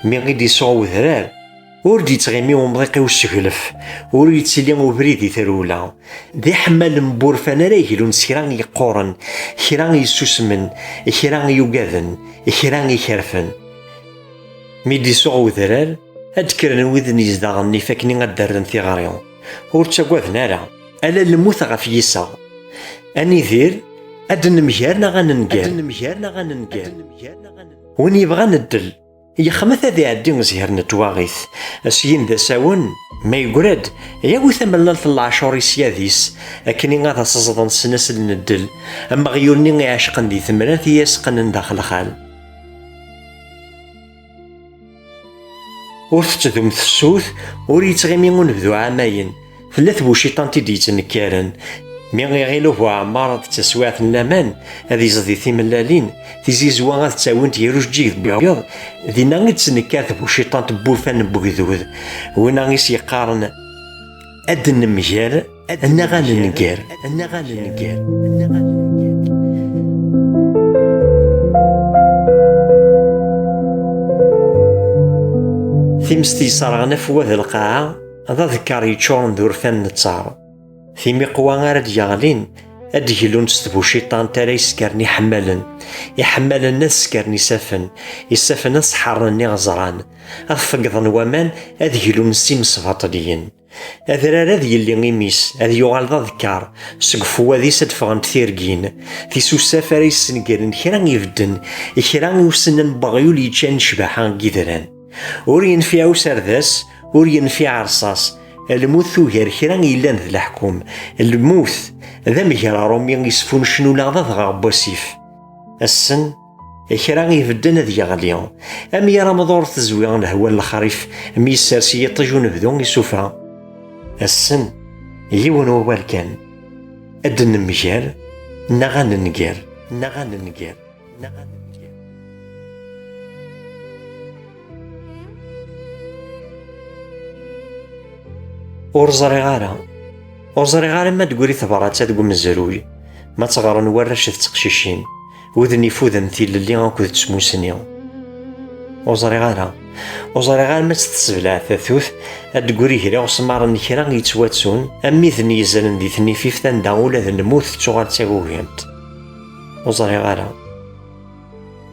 Mi i d-isuɣ udrar, ur d-yettɣimi umḍiq i useglef, ur yettili ubrid i trewla. D iḥemmalen n wurfan ara yeglun s kra yeqquren, kra yessusmen, kra yugaden, kra ikerfen. Mi d-isuɣ udrar, ad d-kkren widen yezdaɣen ifakken ad d-rren tiɣri. Ur ttagaden ara, ala lmut ɣef yiseɣ. Ad nidir, ad nemger neɣ ad nenger. Win yebɣan ddel, yexmet ad iɛeddi zher n twaɣit. Syin d asawen, ma yeggra-d, yawi tamellalt n leɛcur i syad-is, akken ad as-ẓḍen snasel n ddel, ameɣyul-nni iɛecqen di temrart i as-qqnen daxel xal. Ur tettdum tefsut, ur yettɣimi unebdu ɛamayen. Tella tbuciṭant i d-yettnekkaren. Mi iɣil ubuɛemmar d taswiɛt n laman, ad iẓdi timellalin, tizizwa ad ttawint ger ujeǧǧig d wiyeḍ, dinna i d-tennekkar tbuciṭant n wurfan n wegdud. Winna i s-yeqqaren: "Ad d-nemger, neɣ ad nenger, neɣ ad nenger, neɣ ad nenger." Times yesserɣen afwad lqaɛa, d adekkar yeččuren d urfan n ttaṛ. Timiqwa ara d-yeɣlin, ad d-glunt s tbuciṭant ara yeskren iḥemmalen. Iḥemmalen ad skren isafen, isafen ad sḥerren iɣeẓran, ad feggḍen waman, ad glun s imesbaṭliyen. Adrar ad yelli imi-s, ad yuɣal d adekkar, seg ufwad-is ad d-ffɣent tirgin, tisusaf ara yessengren kra ibedden, kra i usennan n weɣyul yeččan ccbaḥa n yidran. Ur yenfiɛ userdas, ur yenfiɛ rṣaṣ. Lmut tugar kra yellan d leḥkum. Lmut d amger aṛumi yesfuncen ula d adɣaɣ n wasif. Assen, kra ibedden ad yeɣli. Am yir amḍur tezwi lehwa n lexrif, mi yessers yiṭij unebdu isufa. Assen, yiwen wawal kan. Ad d-nemger, neɣ ad nenger, neɣ ad nenger, neɣ ad nenger. Ur ẓriɣ ara. Ur ẓriɣ ara ma d-tegri tebrat-a deg umezruy, ma tt-ɣren warrac d teqcicin, wid n ifuden tilelli akked tmusni. Ur ẓriɣ ara. Ur ẓriɣ ara ma tt-tessebleɛ tatut, ad d-tegri gar iɣesmaren n kra yettwattun, am widen yezren di tnifift anda ula d lmut tettuɣal d tagugamt. Ur ẓriɣ ara.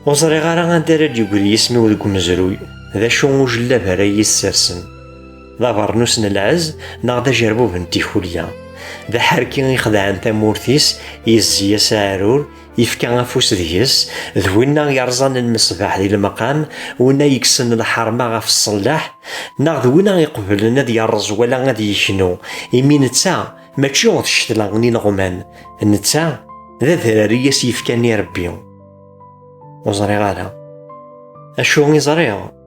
Ur ẓriɣ ara anda ara d-yegri yisem-iw deg umezruy, d acu ujellab ara yi-ssersen. D abernus n lɛezz neɣ d ajerbub n tikulya? D aḥerki ixedɛen tamurt-is, yezzi-as aɛrur, yefka afus deg-s, d winna yerẓan lmesbaḥ di lemqam, winna yekksen lḥerma ɣef ṣṣellaḥ, neɣ d winna iqeblen ad yerreẓ wala ad yeknu, imi netta mačči d ccetla n ileɣman, netta d adrar i as-yefkan i Rebbi. Ur ẓriɣ ara. Acu i ẓriɣ?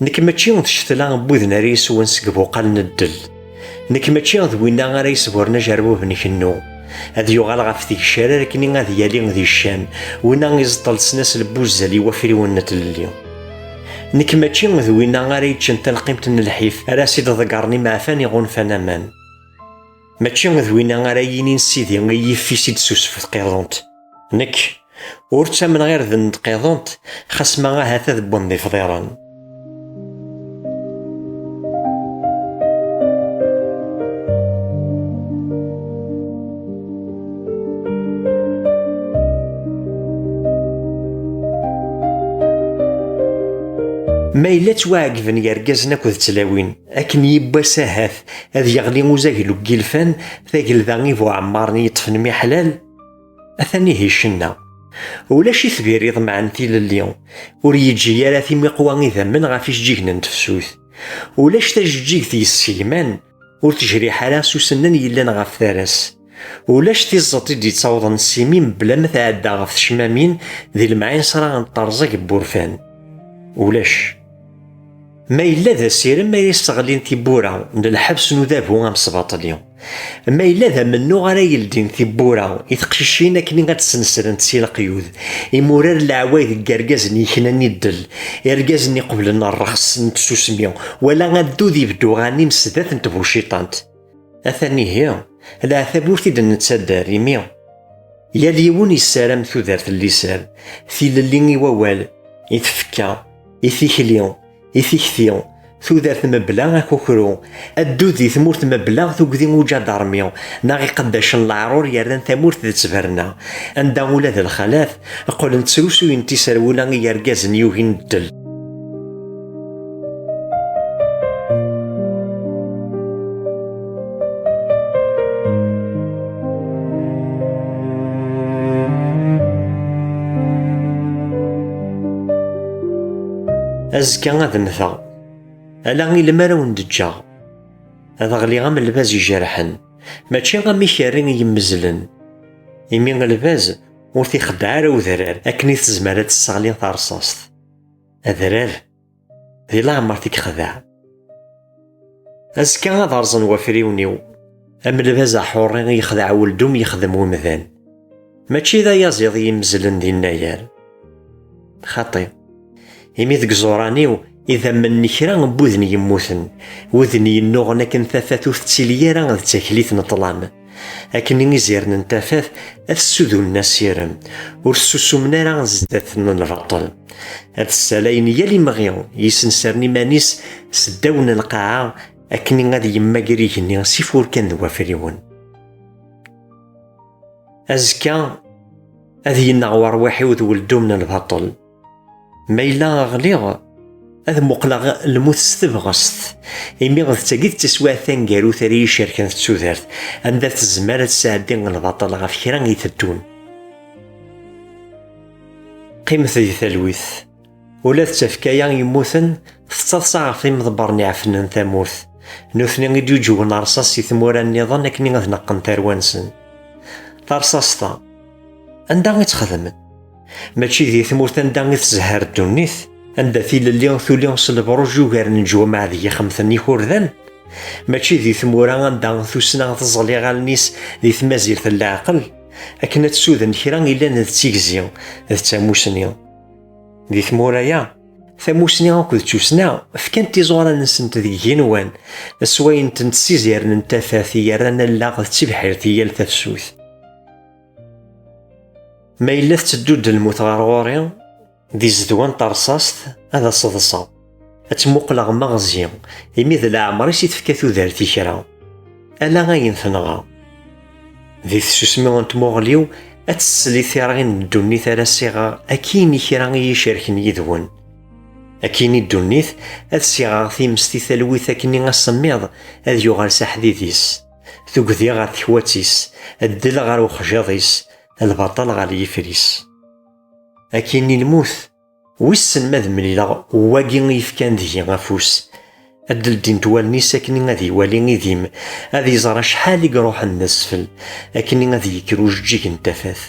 Nekk mačči d ccetla n widen ara yeswen seg ibuqal n ddel. Nekk mačči d winna ara yesburen ajerbub n kennu. Ad yuɣal ɣef tigcar akken ad yali di ccan, winna iẓeṭṭel s nas n lbuzzal i wafriwen n tlelli. Nekk mačči d winna ara yeččen talqimt n lḥif ara s-id-ḍeggren imeɛfan iɣunfan aman. Mačči d winna ara yinin sidi i yif-is i d-susef tqiḍunt. Nekk, ur ttamneɣ irden n tqiḍunt, xas ma ahat ad wwen d ifḍiren. Ma yella ttwaɛegben yergazen akked tlawin, akken yiwwas ahat ad yeɣli uzaglu n yilfan, tagelda i bu ɛemmaren i yeṭṭfen miḥlal, atan ihi ccenna. Ulac itbir iḍemɛen tilelli, ur yeǧǧi ara timiqwa idammen ɣef ijeǧǧigen n tefsut. Ulac tajeǧǧigt yessegman, ur tejriḥ ara s usennan yellan ɣef tara-s. Ulac tiẓẓeṭ i d-yettawḍen s imi mebla ma tɛedda ɣef tecmamin di lemɛiṣra n terẓeg n wurfan. Ulac. Ma yella d asirem ara yesseɣlin tiwwura n lḥebs n udabu amesbaṭli, ma yella d amennuɣ ara yeldin tiwwura i teqcicin akken ad d-snesrent si leqyud, imurar n leɛwayed n yergazen yeknan i ddel, irgazen iqeblen rrexs n tsusmi, wala addud ibeddu ɣanim sdat n tbuciṭant. Atan ihi, leɛtab ur t-id-nettader, imi yal yiwen yessaram tudert n liser, tilelli i wawal, i tfekka, i tikli, i tikti, tudert mebla akukru, addud di tmurt mebla tugdi uǧadarmi, neɣ iqeddacen n leɛrur yerran tamurt d ttberna, anda ula d lxalat qqlent ttrusuyen tiserwula i yergazen yugin ddel. Azekka ad mmteɣ. Ala i lemmer ad wen-d-ǧǧeɣ. Ad ɣliɣ am lbaz ijerḥen, mačči am ikerri i yemmezlen. Imi lbaz ur t-ixeddeɛ ara udrar akken i tezmer ad tesseɣli terṣaṣt. Adrar d di leɛmer i yexdeɛ. Azekka ad rẓen wafriwen-iw, am lbaz aḥurri i yexdeɛ weldum yexdem wemdan. Mačči d ayaziḍ i yemezlen di nnayer. Xaṭi, imi deg iẓuran-iw idammen n kra n wuden yemmuten, wuden yennuɣen akken tafat ur tettili ara d taklit n ṭṭlam. Akken izirn n tafat ad ssudunen asirem, ur ssusumen ara zdat n lbaṭel. Ad ssalayen yal imɣi yesensren iman-is s ddaw n lqaɛa, akken ad yemmager igenni s ifurkan d wafriwen. Azekka ad yenneɣ werwiḥ-iw d weldum n lbaṭel. Ma yella ɣliɣ, ad muqleɣ lmut s tebɣest, imi d tagi d taswiɛt taneggarut ara yi-icerken d tudert, anda tezmer ad tesɛeddi lbaṭel ɣef kra iteddun. Qqimet di talwit. Ula d tafekka-a yemmuten tettaḍsa ɣef imḍebbren iɛefnen tamurt. Nutni i d-yuǧwen rṣas si tmura nniḍen akken ad neqqen tarwa-nsen. Tarṣast-a, anda i tt-xedmen? Mačči di tmurt anda i tezhar ddunit, anda tilelli tuli s lebruj ugar n leǧwameɛ d yixemten ikurdan? Mačči di tmura anda tussna teẓẓel iɣallen-is di tmazirt n leɛqel, akken ad tsuden kra ilan d tigzi d tamusni? Di tmura-ya, tamusni akked tussna fkant iẓuran-nsent deg igenwan, swayent-tent s izirn n tafat i yerran allaɣ d tibḥirt i yal tafsut. Ma yella tetteddu-d lmut ɣer ɣur-i, di zzedwa n terṣast ad as-ḍseɣ, ad tt-muqleɣ meɣzi, imi d leɛmer-is i tefka tudert i kra, ala ayen tenɣa. Di tsusmi n tmuɣli-w ad tessel i tirɣin n ddunit ara siɣeɣ akkin i kra i yi-icerken yid-wen. Akkin i ddunit ad siɣeɣ times i talwit akken asemmiḍ ad yuɣal s aḥdid-is, tugdi ɣer tekwat-is, ddel ɣer uxjiḍ-is, lbaṭel ɣer yifri-s. Akkin i lmut, wissen ma ad mlileɣ wagi i yefkan deg-i afus. Ad d-ldint wallen-is akken ad iwali idim, ad iẓer acḥal i iruḥen d asfel, akken ad yekker ujeǧǧig n tafat.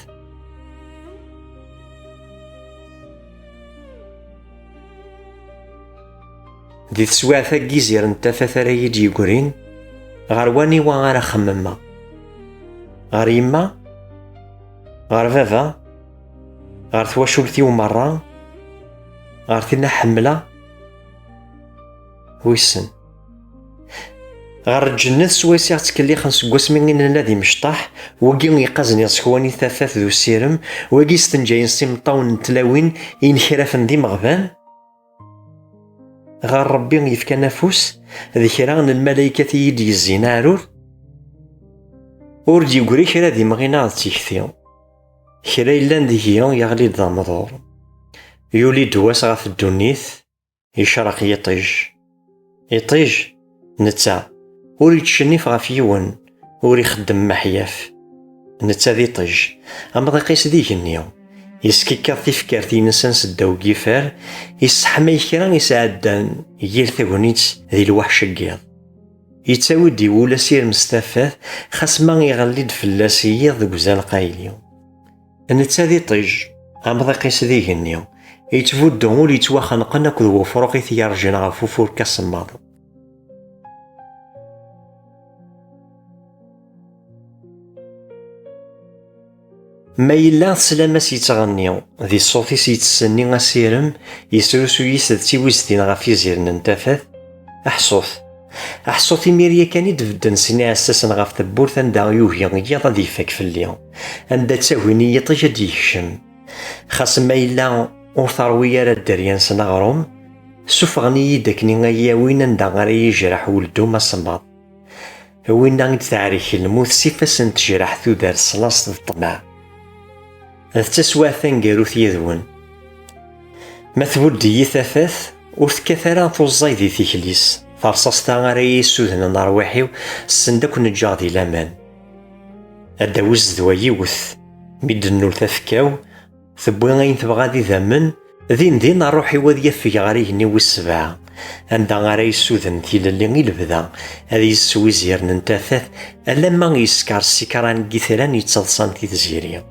Di teswiɛt-agi izirn n tafat ara yi-d-yeggrin, ɣer waniwa ara xemmemeɣ? Ɣer yemma? Ɣer baba? Ɣer twacult-iw merra? Ɣer tin ḥemmleɣ? Wissen. Ɣer lǧennet swayes i ɣ-ttkellixen seg wasmi i nella d imecṭaḥ, wagi yeqqazen iẓekwan i tafat d usirem, wagi stenǧayen s imeṭṭawen n tlawin i nekrafen d imeɣban? Ɣer Ṛebbi yefkan afus, d kra n lmalaykat i yi-d-yezzin aɛrur? Ur d-yeggri kra d imɣi neɣ d tikti. Kra yellan deg-i yeɣli-d d amḍur. Yuli-d wass ɣef ddunit, yecreq yiṭij. Iṭij, netta, ur yettcennif ɣef yiwen, ur ixeddem meḥyaf. Netta d iṭij, amḍiq-is d igenni. Yeskikkaḍ tifkert-ines s ddaw n yifer, yesseḥmay kra isɛeddan yir tagnit di lweḥc n yiḍ. Yettawi-d i wul asirem s tafat, xas ma iɣelli-d fell-as yiḍ deg uzal qayli. Netta d iṭij, amḍiq-is d igenni, yettbuddu ul yettwaxenqen akked wefruq i t-yerǧin ɣef ufurk asemmaḍ. Ma yella teslam-as yettɣenni, di ṣṣut-is yettsenni asirem, yesrusuy-it d tiwiztin ɣef izirn n tafat, aḥṣut. Aḥṣut imir yakan i d-bedden sin iɛessasen ɣef tewwurt anda yugi yiḍ ad ifak fell-i, anda ttagin i yiṭij ad d-yekcem. Xas ma yella ur terwi ara dderya-nsen aɣrum, suffɣen-iyi-d akken ad yi-awin anda ara yejreḥ uldum asemmaḍ. Winna i d-teɛrek lmut s ifassen tejreḥ tudert s laẓ d ṭṭmeɛ. D taswiɛt taneggarut yid-wen. Ma tbudd-iyi tafat, ur tekkat ara tuẓẓay di tikli-s, tarṣast-a ara yi-issudnen ṛṛwaḥ-iw, send akk neǧǧeɣ di laman. Ad d-tawi zzedwa yiwet, mi d-tennul tafekka-w, tewwi ayen tebɣa d idammen, din din ṛṛuḥ-iw ad yafeg ɣer igenni wis sebɛa, anda ara yessuden tilelli i lebda, ad yessew izirn n tafat, alamma yesker ssikran n yitran yettaḍsan titziri.